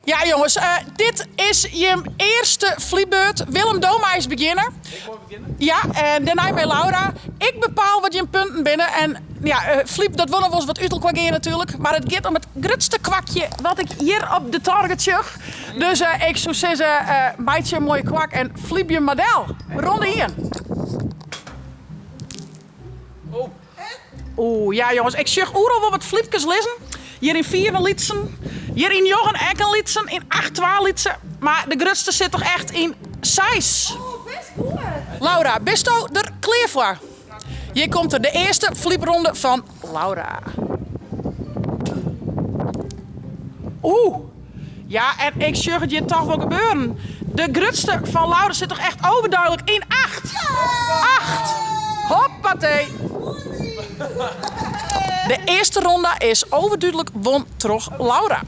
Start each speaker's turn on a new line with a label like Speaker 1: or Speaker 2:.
Speaker 1: Ja jonges, dit is jim earste flypbeurt. Willem, do meist begjinne.
Speaker 2: Ik mei begjinne?
Speaker 1: Ja, en dêrnei mei Laura. Ik bepaal wat jim punten binne. En ja, flyp dat wol noch wolris wat út elkoar gean natuerlik. Mar it giet om it grutste kwakje wat ik hjir op de target sjoch. Dus ik soe sizze, meitsje in moaie kwak en flyp jim mar del. Ronde ien. Oeh, ja jonges, ik sjoch oeral wol wat flypkes lizzen. Hjir yn fiif in lytsen, hjir yn njoggen ek in lytsen, yn acht twa lytse. Mar de grutste sit toch echt yn seis.
Speaker 3: Oh, best goed.
Speaker 1: Laura, bisto der klear foar? Hjir komt er, de earste flypronde fan Laura. Oeh, ja en ik sjoch it hjir toch wol gebeuren. De grutste fan Laura sit toch echt overduidelijk yn acht. Acht! Hoppatee! De earste ronde is overdúdlik won troch Laura.